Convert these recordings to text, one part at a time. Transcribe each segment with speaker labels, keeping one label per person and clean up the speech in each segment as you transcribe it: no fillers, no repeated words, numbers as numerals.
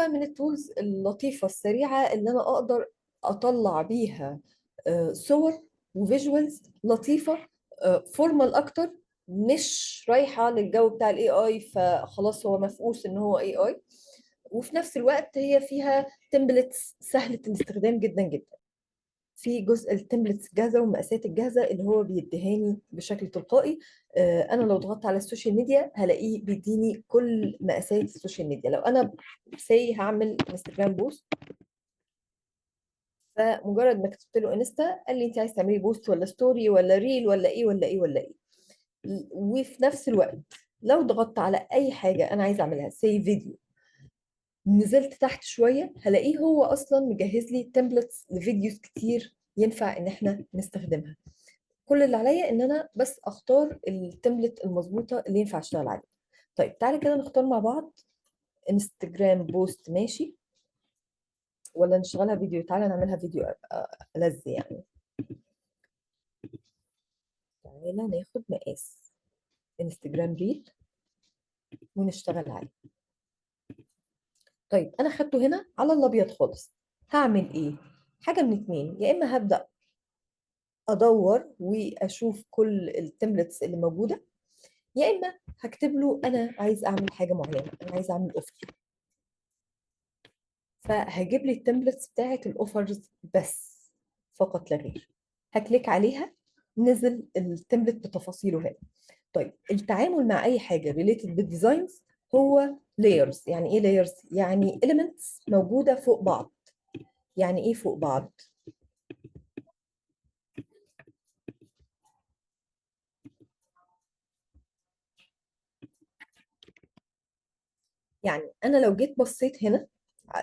Speaker 1: Canva من ال tools اللطيفة السريعة اللي انا اقدر اطلع بيها صور و visuals لطيفه، formal اكتر، مش رايحة للجو بتاع ال AI، فخلاص هو مفقوس ان هو AI. وفي نفس الوقت هي فيها templates سهلة الاستخدام جدا جدا. في جزء ال templates الجاهزة والمقاسات الجاهزة اللي هو بيديهاني بشكل تلقائي. انا لو ضغطت على ال social media هلاقيه بيديني كل مقاسات ال social media. لو انا say هعمل انستجرام post، فمجرد ما كتبت له انستا قال لي انت عايز تعملي post ولا story ولا reel ولا ايه ولا ايه ولا ايه. وفي نفس الوقت لو ضغطت على اي حاجة انا عايزه اعملها say فيديو، نزلت تحت شوية هلاقيه هو اصلا مجهز لي templates ل videos كتير ينفع ان احنا نستخدمها. كل اللي عليا ان انا بس اختار ال template المظبوطه اللي ينفع اشتغل عليها. طيب تعالى كده نختار مع بعض انستجرام post، ماشي، ولا نشتغلها فيديو؟ تعالى نعملها فيديو ألذ يعني. تعالى ناخد مقاس انستجرام reel ونشتغل عليه. طيب انا خدته هنا على الابيض خالص. هعمل ايه؟ حاجة من اتنين، يا اما هبدا ادور واشوف كل ال templates اللي موجودة، يا اما هكتب له انا عايز اعمل حاجة معينة، انا عايز اعمل offer، فهجيب لي ال templates بتاعه ال offers بس فقط لا غير. ه click عليها، نزل ال template بتفاصيله هنا. طيب التعامل مع اي حاجة related بال designs هو layers. يعني ايه layers؟ يعني elements موجودة فوق بعض. يعني ايه فوق بعض؟ يعني انا لو جيت بصيت هنا،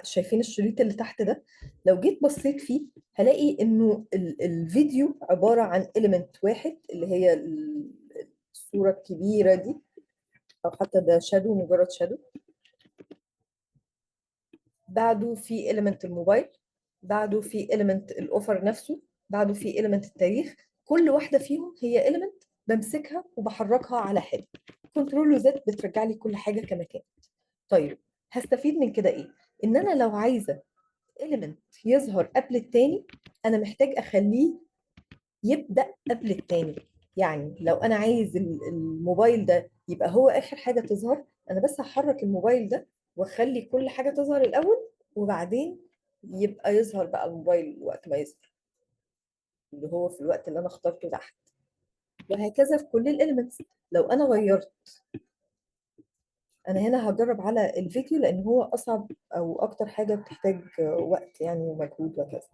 Speaker 1: شايفين الشريط اللي تحت ده؟ لو جيت بصيت فيه هلاقي انه الفيديو عبارة عن element واحد اللي هي الصورة الكبيرة دي، او حتى ده shadow، مجرد shadow. بعده في element الموبايل، بعده في element ال offer نفسه، بعده في element التاريخ. كل واحدة فيهم هي element بمسكها وبحركها على حده. control Z بترجع لي كل حاجة كما كانت. طيب هستفيد من كده ايه؟ ان انا لو عايزه element يظهر قبل التاني، انا محتاج اخليه يبدا قبل التاني. يعني لو انا عايز الموبايل ده يبقى هو اخر حاجة تظهر، انا بس هحرك الموبايل ده واخلي كل حاجة تظهر الاول، وبعدين يبقى يظهر بقى الموبايل وقت ما يظهر، اللي هو في الوقت اللي انا اخترته تحت. وهكذا في كل ال elements. لو انا غيرت، انا هنا هجرب على الفيديو لان هو اصعب او اكتر حاجة بتحتاج وقت ومجهود وكذا.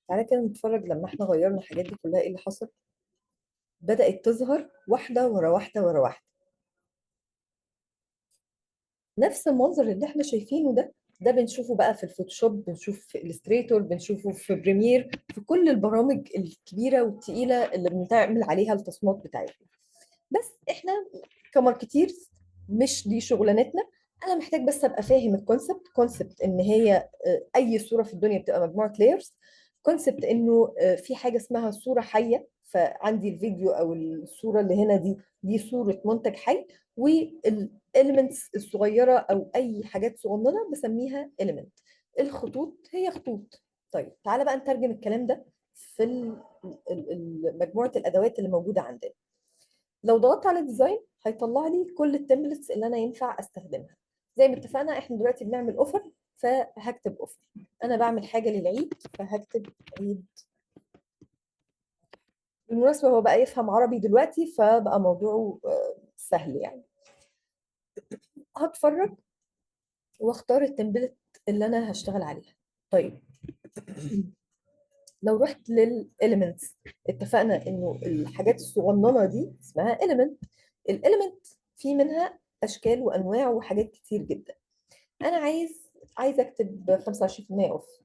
Speaker 1: تعالى كده نتفرج لما احنا غيرنا الحاجات دي كلها ايه اللي حصل. بدأت تظهر واحدة ورا واحدة ورا واحدة. نفس المنظر اللي احنا شايفينه ده، ده بنشوفه بقى في الفوتوشوب، بنشوف في الستريتور، بنشوفه في بريمير، في كل البرامج الكبيرة والتقيلة اللي بنعمل عليها التصميمات بتاعتنا. بس احنا ك marketers مش دي شغلانتنا. انا محتاج بس ابقى فاهم ال concept، concept ان هي، اي صورة في الدنيا بتبقى مجموعة layers، concept انه، في حاجة اسمها صورة حية، فعندي الفيديو او الصورة اللي هنا دي صورة منتج حي، وال elements الصغيرة او اي حاجات صغننة بسميها element. الخطوط هي خطوط. طيب تعالى بقى نترجم الكلام ده في مجموعة الادوات اللي موجودة عندنا. لو ضغطت على design هيطلع لي كل ال templates اللي انا ينفع استخدمها. زي ما اتفقنا احنا دلوقتي بنعمل offer، فهكتب offer. انا بعمل حاجة للعيد فهكتب عيد. بالمناسبة هو بقى يفهم عربي دلوقتي فبقى موضوعه، سهل. هتفرج واختار ال template اللي انا هشتغل عليها. طيب لو رحت لل elements، اتفقنا انه الحاجات الصغننه دي اسمها element. ال element في منها اشكال وانواع وحاجات كتير جدا. انا عايز اكتب خمسة وعشرين في المية off،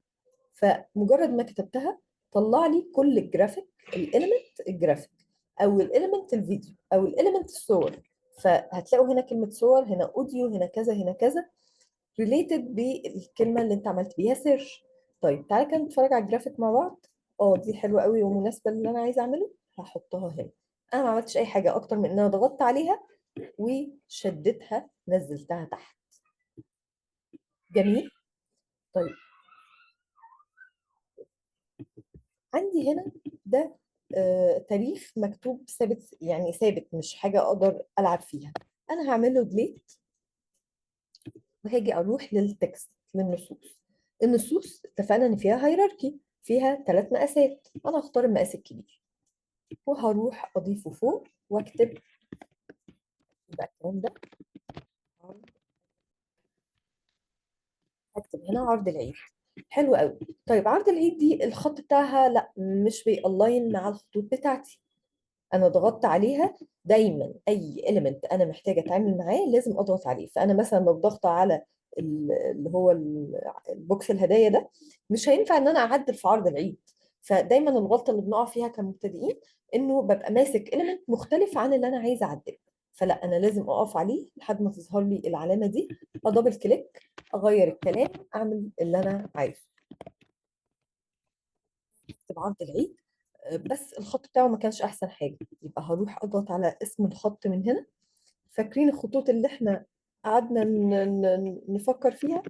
Speaker 1: فمجرد ما كتبتها طلع لي كل الجرافيك، الاليمنت الجرافيك او الاليمنت الفيديو او الاليمنت الصور. فهتلاقوا هنا كلمة صور، هنا audio، هنا كذا، هنا كذا، related بالكلمة اللي انت عملت بيها search. طيب تعالى كده نتفرج على الجرافيك مع بعض. دي حلوة قوي ومناسبة للي انا عايزه اعمله، هحطها هنا. انا ما عملتش اي حاجة اكتر من ان انا ضغطت عليها وشدتها نزلتها تحت. جميل. طيب عندي هنا ده تاريخ مكتوب ثابت، يعني ثابت مش حاجة أقدر ألعب فيها. أنا هعمل له delete وهاجي أروح لل text، للنصوص. النصوص اتفقنا إن فيها hierarchy، فيها 3 مقاسات. أنا هختار المقاس الكبير وهروح أضيفه فوق وأكتب يبقى الكلام ده، هكتب هنا عرض العيد. حلو قوي. طيب عرض العيد دي الخط بتاعها لا مش بي align مع الخطوط بتاعتي، انا ضغطت عليها. دايما اي element انا محتاجه اتعامل معاه لازم اضغط عليه. فانا مثلا لو ضغطت على اللي هو ال box الهدايا ده مش هينفع ان انا اعدل في عرض العيد. فدايما الغلطة اللي بنقع فيها كمبتدئين انه ببقى ماسك element مختلف عن اللي انا عايزه اعدله، فلا انا لازم اقف عليه لحد ما تظهر لي العلامة دي، ا double click، اغير الكلام، اعمل اللي انا عايزه. اكتب عرض العيد بس الخط بتاعه ما كانش احسن حاجة، يبقى هروح اضغط على اسم الخط من هنا. فاكرين الخطوط اللي احنا قعدنا نفكر فيها؟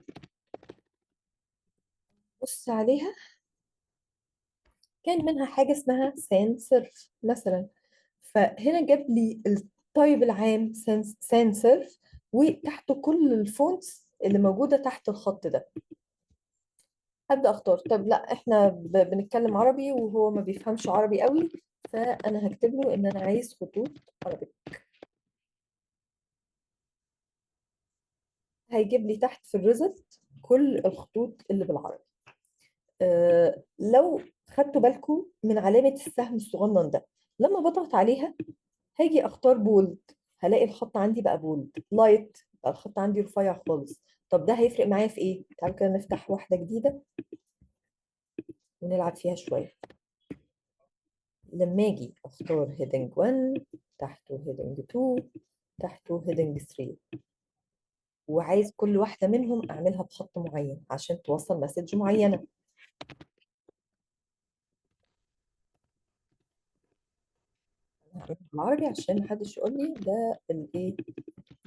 Speaker 1: بص عليها، كان منها حاجة اسمها sans serif مثلا. فهنا جاب لي ال type العام sans serif وتحته كل ال fonts اللي موجودة تحت الخط ده. هبدا اختار. طب لا احنا بنتكلم عربي وهو ما بيفهمش عربي قوي، فانا هكتب له ان انا عايز خطوط عربي. هيجيب لي تحت في ال result كل الخطوط اللي بالعربي. لو خدتوا بالكم من علامة السهم الصغنن ده، لما بضغط عليها هاجي اختار bold، هلاقي الخط عندي بقى bold. light بقى الخط عندي رفيع خالص. طب ده هيفرق معايا في ايه؟ تعالوا كده نفتح واحدة جديدة ونلعب فيها شوية. لما اجي اختار heading 1، تحته heading 2، تحته heading 3، وعايز كل واحدة منهم اعملها بخط معين عشان توصل message معينة. هعملها بالعربي عشان محدش يقول لي ده الايه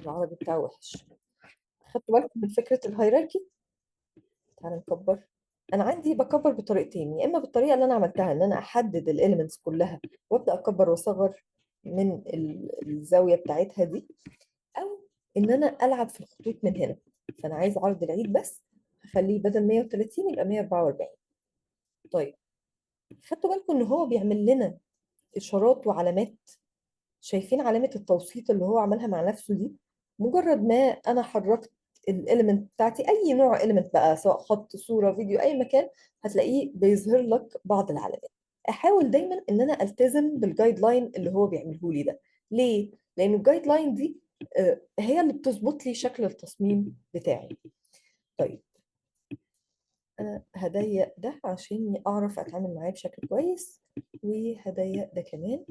Speaker 1: العربي بتاعه وحش. خدتوا بالكم من فكرة ال hierarchy؟ تعالى نكبر. انا عندي بكبر بطريقتين، يا اما بالطريقة اللي انا عملتها ان انا احدد ال elements كلها وابدا اكبر واصغر من الزاوية بتاعتها دي، او ان انا العب في الخطوط من هنا. فانا عايز عرض العيد بس هخليه بدل 130 يبقى 144. طيب خدتوا بالكم ان هو بيعمل لنا اشارات وعلامات؟ شايفين علامة التوسيط اللي هو عملها مع نفسه دي؟ مجرد ما انا حركت ال element بتاعتي، اي نوع element بقى، سواء خط، صوره، فيديو، اي مكان، هتلاقيه بيظهر لك بعض العلامات. احاول دايما ان انا التزم بال guideline اللي هو بيعمله لي ده. ليه؟ لان ال guideline دي هي اللي بتظبط لي شكل التصميم بتاعي. طيب انا هضيق ده عشان اعرف اتعامل معاه بشكل كويس، وهضيق ده كمان.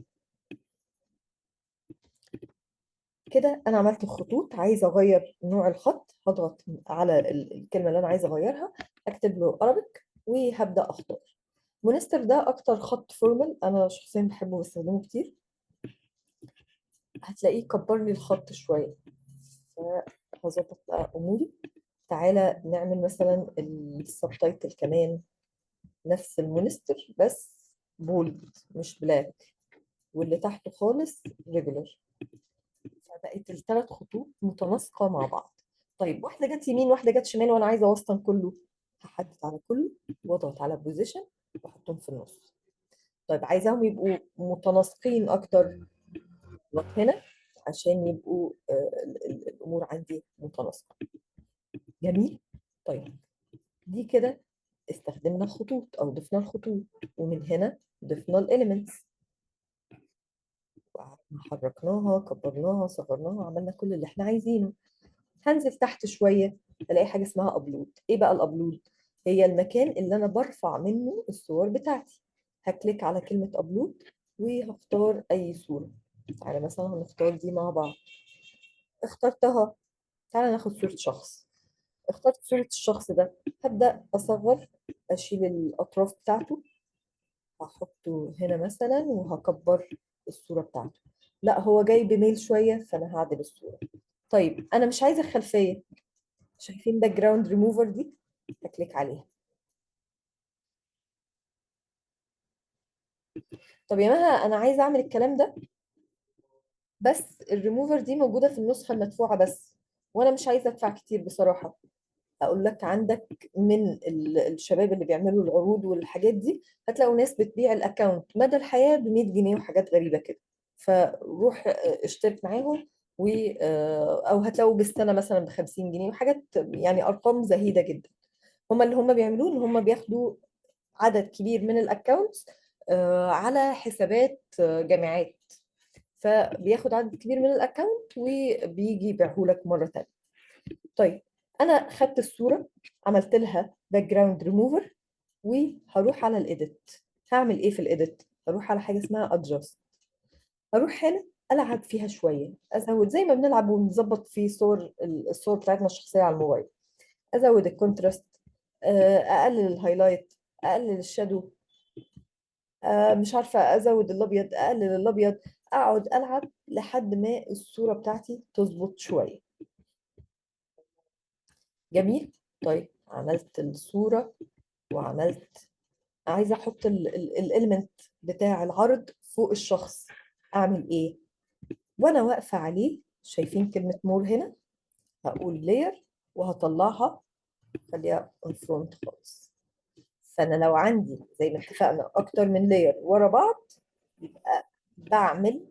Speaker 1: كده انا عملت الخطوط. عايزه اغير نوع الخط، هضغط على الكلمة اللي انا عايزه اغيرها، اكتب له Arabic وهبدا اختار. Monster ده اكتر خط formal انا شخصيا بحبه وبستخدمه كتير. هتلاقيه كبر لي الخط شوية، فهظبط بقى اموري. تعالى نعمل مثلا ال subtitle كمان نفس ال Monster بس bold مش black، واللي تحته خالص regular. فبقت الثلاث خطوط متناسقه مع بعض. طيب واحدة جت يمين واحدة جت شمال وانا عايزه اوسطن كله، هحدد على كله واضغط على position واحطهم في النص. طيب عايزاهم يبقوا متناسقين اكتر، اضغط هنا عشان يبقوا الامور عندي متناسقه. جميل. طيب دي كده استخدمنا الخطوط او ضفنا الخطوط، ومن هنا ضفنا ال elements، حركناها، كبرناها، صغرناها، عملنا كل اللي احنا عايزينه. هنزل تحت شوية الاقي حاجة اسمها upload. ايه بقى ال upload؟ هي المكان اللي انا برفع منه الصور بتاعتي. ه click على كلمة upload وهختار اي صوره. تعالى مثلا هنختار دي مع بعض. اخترتها. تعالى ناخد صوره شخص. اخترت صوره الشخص ده، هبدا اصغر، اشيل الاطراف بتاعته، هحطه هنا مثلا وهكبر الصورة بتاعته. لا هو جاي بميل شوية، فانا هعدل الصورة. طيب انا مش عايزه الخلفية، شايفين باك جراوند ريموفر دي؟ ه click عليها. طب يا مها انا عايزه اعمل الكلام ده، بس الريموفر دي موجودة في النسخة المدفوعه بس، وانا مش عايزه ادفع كتير بصراحة. اقول لك عندك من الشباب اللي بيعملوا العروض والحاجات دي، هتلاقوا ناس بتبيع ال account مدى الحياة ب 100 جنيه وحاجات غريبة كده. فروح اشترك معاهم، و او هتلاقوا بالسنة مثلا ب 50 جنيه وحاجات، يعني ارقام زهيدة جدا. هما اللي هما بيعملوه ان هما بياخدوا عدد كبير من ال accounts على حسابات جامعات، فبياخد عدد كبير من ال account وبيجي يبيعهولك مرة تانية. طيب انا خدت الصورة، عملت لها باك جراوند ريموفر، وهروح على ال edit. هعمل ايه في ال edit؟ هروح على حاجة اسمها adjust، هروح هنا العب فيها شوية، ازود زي ما بنلعب ونظبط في الصور بتاعتنا الشخصية على الموبايل. ازود ال contrast، اقلل ال highlight، اقلل ال shadow، مش عارفه ازود الابيض، اقلل الابيض، اقعد العب لحد ما الصورة بتاعتي تظبط شوية. جميل. طيب عملت الصورة وعملت، عايزه احط ال element بتاع العرض فوق الشخص، اعمل ايه؟ وانا واقفة عليه، شايفين كلمة more هنا؟ هقول layer وهطلعها، خليها in front خالص. فانا لو عندي زي ما اتفقنا اكتر من layer ورا بعض، يبقى بعمل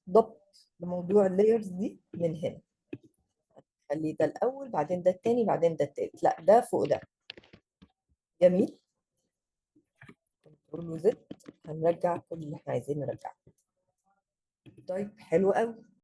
Speaker 1: ضبط لموضوع ال layers دي من هنا. خلي ده الاول، بعدين ده التاني، بعدين ده التالت، لا ده فوق ده. جميل. control و Z، هنرجع كل اللي احنا عايزين نرجعه. طيب حلو قوي.